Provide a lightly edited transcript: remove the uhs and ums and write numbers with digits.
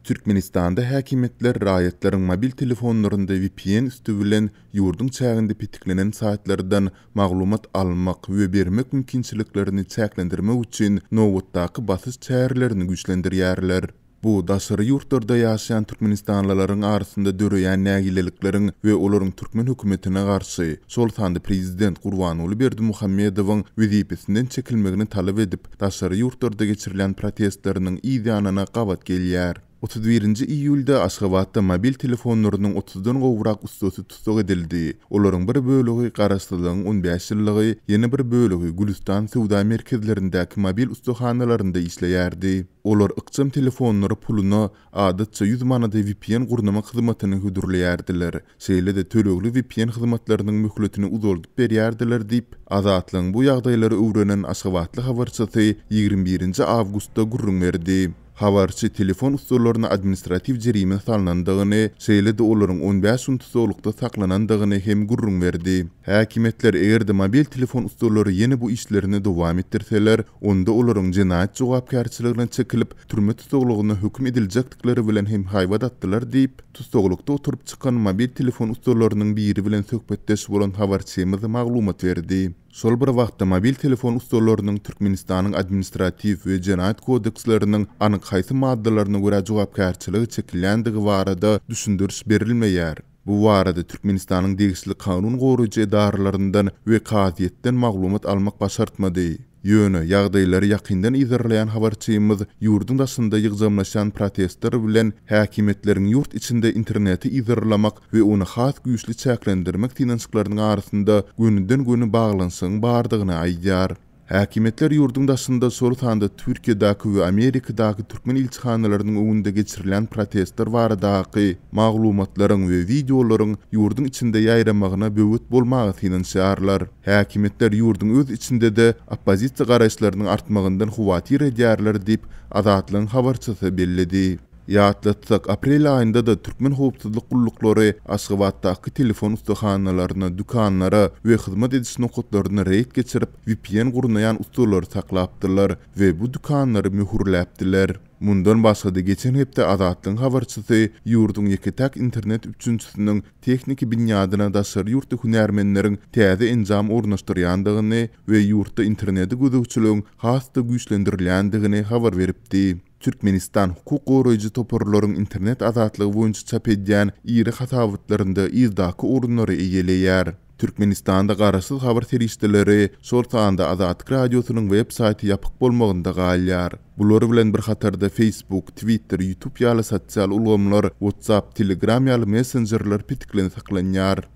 Türkmenistanda häkimiýetler raýatlaryň mobil telefonlarynda vpn üsti bilen ýurduň çäginde petiklenen saýtlardan maglumat almak we bermek mümkinçiliklerini çäklendirmek üçin nobatdaky basyş çärelerini güýçlendirýärler. Bu daşary ýurtlarda ýaşaýan türkmenistanlylaryň arasynda döreýän nägilelikleriň we olaryň türkmen hökümetine garşy, şol sanda prezident Gurbanguly Berdimuhamedowyň wezipesinden çekilmegini talap edip, daşary ýurtlarda geçirilýän protestleriniň yz ýanyna gabat gelýär. 31-nji iýulda Aşgabatda mobil telefonlarynyň otuzdan gowrak ussasy tussag edildi. Olaryň bir bölegi Garaşsyzlygyň on bäş ýyllygy, ýene bir bölegi Gülüstan söwda merkezlerindäki mobil ussahanalarynda işleýärdi. Olar ykjam telefonlary puluna, adatça 100 manada VPN gurnamak hyzmatyny hödürleýärdiler. Şeýle-de tölegli VPN hyzmatlarynyň möhletini uzaldyp berýärdiler diýip, Azatlygyň bu ýagdaýlary öwrenen aşgabatly habarçysy 21-nji awgustda gürrüň berdi. Habarçy telefon ussalaryna administratiw jerime salnandygyny, şeýle-de olaryň 15 gün tussaglykda saklanandygyny hem gürrüň berdi. Häkimiýetler eger-de mobil telefon ussalary ýene bu işlerini dowam etdirseler, onda olaryň jenaýat jogapkärçiligine çekilip, türme tussaglygyna höküm ediljekdikleri bilen hem haýbat atdylar diýip, tussaglykda oturyp çykan mobil telefon ussalarynyň biri bilen söhbetdeş bolan habarçymyz maglumat berdi. Şol bir wagtda mobil telefon ussalarynyň Türkmenistanyň Administratiw we Jenaýat kodeksleriniň anyk haýsy maddalaryna görä jogapkärçilige çekilýändigi barada düşündiriş berilmeýär. Bu barada Türkmenistanyň degişli kanun goraýjy edaralaryndan we kazyýetden maglumat almak başartmady. Ýöne, ýagdaýlary ýakyndan yzarlaýan habarçymyz ýurduň daşynda ýygjamlaşýan protestler bilen häkimiýetleriň ýurt içinde interneti yzarlamak we ony has güýçli çäklendirmek synanyşyklarynyň arasynda gönüden-göni baglanyşygyň bardygyny aýdýar. Häkimiýetler ýurduň daşynda, şol sanda Türkiýedäki we Amerikadaky türkmen ilçihanalarynyň öňünde geçirilýän protestler baradaky maglumatlaryň we wideolaryň ýurduň içinde ýaýramagyna böwet bolmaga synanyşýarlar. Häkimiýetler ýurduň öz içinde-de oppozisiýa garaýyşlarynyň artmagyndan howatyr edýärler diýip, Azatlygyň habarçysy belledi. Ýatlatsak, aprel aýynda-da türkmen howpsuzlyk gulluklary Aşgabatdaky telefon ussahanalaryna, dükanlara we hyzmat ediş nokatlaryna reýd geçirip, VPN gurnaýan ussalary saklapdylar we bu dükanlary möhürläpdiler. Mundan başga-da geçen hepde Azatlygyň habarçysy ýurduň ýeke-täk internet üpjünçisiniň tehniki binýadyna daşary ýurtly hünärmenleriň täze enjam ornaşdyrýandygyny we ýurtda internete gözegçiligiň has-da güýçlendirilýändigini habar beripdi. Türkmenistan hukuk goraýjy toparlaryň internet azatlygy boýunça çap edýän iri hasabatlarynda yzdaky orunlary eýeleýär. Türkmenistanda garaşsyz habar serişdeleri, şol sanda Azatlyk Radiosynyň web saýty ýapyk bolmagynda galýar. Bular bilen bir hatarda Facebook, Twitter, YouTube ýaly sosial ulgamlar, WhatsApp, Telegram ýaly messenjerler petiklenip saklanýar.